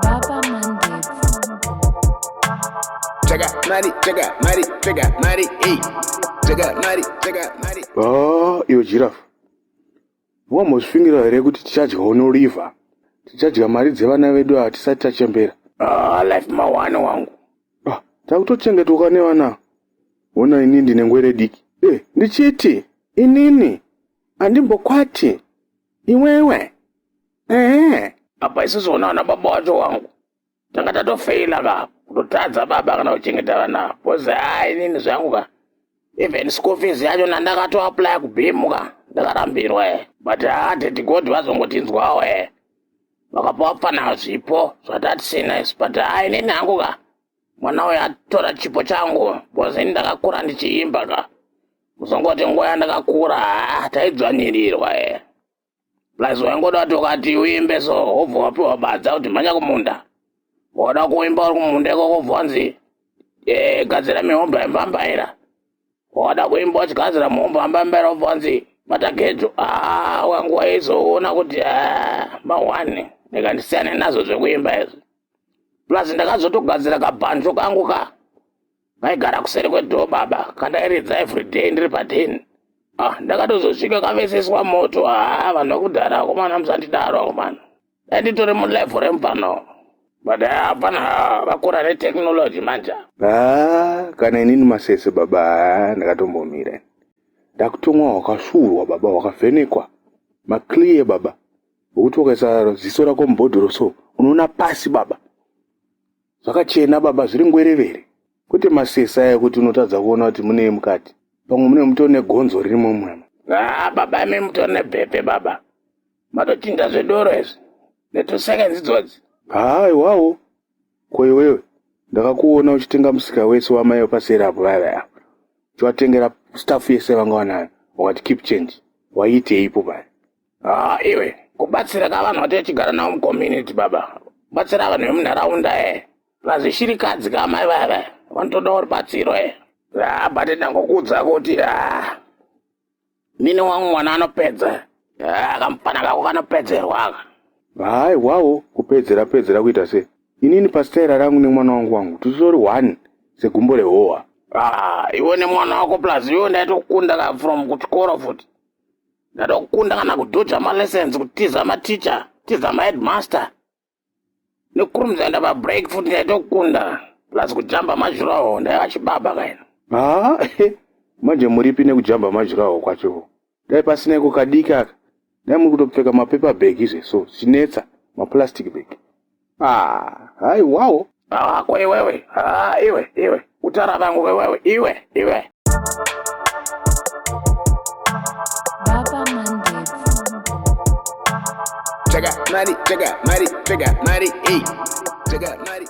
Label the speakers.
Speaker 1: Baba Mandebvu.
Speaker 2: Check out mari, check out mari, check out mari, hey. Check out mari, check out mari.
Speaker 3: Ah, iwe giraffe. Wambozvifungira here kuti tichadyawo noriver? Tichadya mari dzevana vedu ava tisati tachembera.
Speaker 4: Ah, life mawani wangu.
Speaker 3: Ah, takutochengetwa nevana. Ona ini ndine ngwere diki. Eh, ndichiti inini andimbokwati iwewe. Ehe.
Speaker 4: Apa isusu ona vana baba wacho wangu. Tanga tatofeila ka kutotadza baba kana kuchengeta vana. Because ah inini zvangu ka. Even school fees yacho ndandakatoapply kuBIM ka. Ndakarambirwa eh. But ah daddy God vazongotinzwawo eh. Vakapa vapfana zvipo zvatatisina isu. But ah inini hangu ka. Mwana uyu atora chipo changu. Because ini ndakakura ndichiimba ka. Kuzongoti nguva yandakakura ah taidzvanyirirwa eh. Plus waingoda kuti ukati uimbe so wobva wapiwa badza kuti mhanya kumunda. Wada kuimba uri kumunda ikoko wobva wanzi eh, gadzira mihomba yembambaira. Wada kuimba uchigadzira muhomba yembambaira wobva wanzi bata gejo. Ah, wangu waizoona kuti ah, mawani ndika ndisiyane nazvo zvekuimba izvi. Plus ndakazotogadzira kabhanjo kangu ka kaigara kuseri kwedhoo baba kandairidza everyday ndiri padeni. Ah, ndakatozosvika kaveseswa moto. Ah, vanhu vekudhara akomana musandidaro akomana. Dai nditori mulevel remupano. But hapana vakura netechnology manje.
Speaker 3: Ah, kana inini masese baba ah, ndakatombomira. Ndakutomwa wakasvuurwa baba wakavhenekwa. Maclear baba. Wekuti ukaisa ziso rako mubhodhoro so unoona pasi baba. Zvakachena baba zviri ngwerevere. Kwete masese aya ekuti unotadza kuona kuti munei mukati. Pamwe mune mutori negonzo ririmo mwana.
Speaker 4: Ah, baba imi mutori nebhepe baba. Matochinja zvedoro izvi. Ne2 seconds idzodzi.
Speaker 3: Haiwawo. Ko iwewe ndakakuona uchitenga musika wese wamai wepaseri apo vaya vaya. Uchivatengera staff yese vanga vanayo. Wakati keep change. Waiiteipo paya?
Speaker 4: Ah, iwe kubatsira ka vanhu vatechigara navo mucommunity baba. Batsira vanhu vemunharaunda eh. Plus shirikadzi ka mai vaya vaya. Vanotodawo rubatsiro eh. Ah, but ndangokuudza kuti ah, nini wangu mwana anopedza. Ah, kamupfana kako kanopedzerwa aka.
Speaker 3: Haiwawo kupedzera pedzera kuita sei? Inini pasitaira rangu nemwana wangu wangu titori one segumbo rehowa.
Speaker 4: Ah, iwe nemwana wako plus iwe ndaitokunda ka from kuchikoro futi. Ndatokunda kana kudhodha malessons, kutiza maticha, tiza maheadmaster. Nekurumidza enda pabreak futi ndaitokunda. Plus kujamba majuraho ndaiva chibaba kaina.
Speaker 3: Ah, manje muripi nekujamba majuraho kwacho. Dai pasina iko kadiki aka. Dai muri kutopfeka mapaper bag izve so chinetsa maplastic bag. Ah, haiwawo.
Speaker 4: Ah, ko iwewe. Ah, iwe, iwe. Utara vangu iwewe, iwe, iwe.
Speaker 1: Baba Mandebvu.
Speaker 2: Check out mari, check out mari, check out mari, hey. Check out mari.